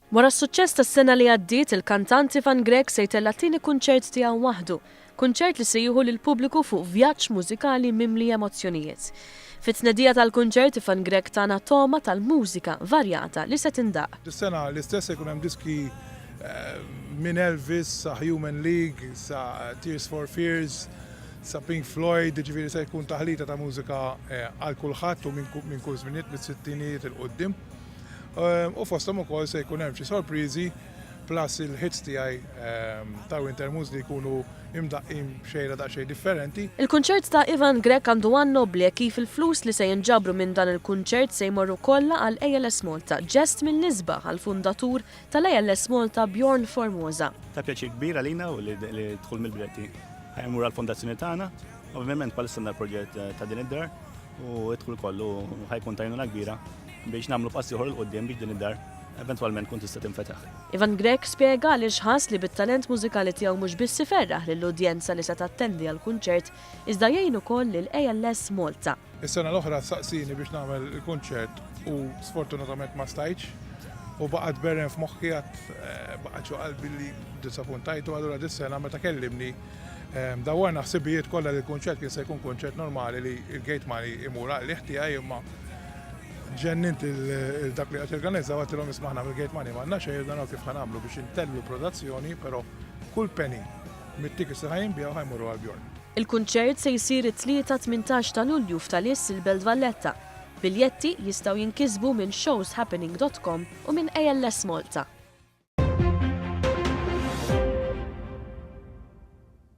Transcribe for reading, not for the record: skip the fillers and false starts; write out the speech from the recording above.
Wara s-suċċess tas-sena li għaddiet, il-kantant Ivan Grech se jtella' t-tieni kunċert tiegħu waħdu, kunċert li se jieħu lill-pubbliku fuq vjaġġ mużikali mimli emozzjonijiet. Fit-tnedija tal-kunċert Ivan Grech tana togħma tal-mużika varjata li se tindaqq. Dis-sena l-istess se jkun hemm diski minn Elvis sa Human League sa Tears for Fears sa Pink Floyd, jiġifieri se jkun taħlita ta' mużika għal kulħadd u minn kull żminijiet mis-sittinijiet 'il quddiem. U fosthom ukoll se jkun hemm xi sorpriżi plus il-hits tiegħi ta' Winter Moods li jkunu imdaqqin b'xejra daqsxejn differenti. Il-kunċert ta' Ivan Grech għandu għan nobbli hekk kif il-flus li se jinġabru minn dan il-kunċert se jmorru kollha għal ALS Malta, ġest mill-isbaħ għall-fundatur tal-ALS Malta Bjorn Formosa. Ta' pjaċir kbir għalina u li d-dħul mill-biljetti ħa jmur għall-fondazzjoni tagħna. Ovvjament bħalissa għandna l-proġett ta' din id-dar u d-dħul kollu ħa jkun ta' għajnuna kbira biex nagħmlu pass ieħor 'il quddiem biex din id-dar eventwalment tkun tista' tinfetaħ. Ivan Grech spjega għaliex ħass li bit-talent mużikali tiegħu mhux biss iferraħ lill-udjenza li se tattendi għall-kunċert iżda jgħin ukoll lil ALS Malta. Is-sena l-oħra saqsieni biex nagħmel il-kunċert u sfortunatament ma stajtx u baqa' tberren f'moħħi għad baqgħet ġo qalbi li ddisappuntajtu allura dis-sena meta kellimni Dawwarna ħsibijiet kollha li l-kunċert kien se jkun kunċert normali li l-gate money imur għal tiegħi imma ġennint il-dak li qed jorganizza u għedtilhom isma' aħna mill-gate money m'għandna xejn naraw kif ħa nagħmlu biex intellu l-produzzjoni però kull penny mit-tickets li ħa jinbiegħu ħa jmorru għal Bjorn. Il-kunċert se jsir it-Tlieta 18 ta' Lulju f'Taliss il-Belt Valletta. Biljetti jistgħu jinkisbu minn showshappening dot com u minn ALS Malta.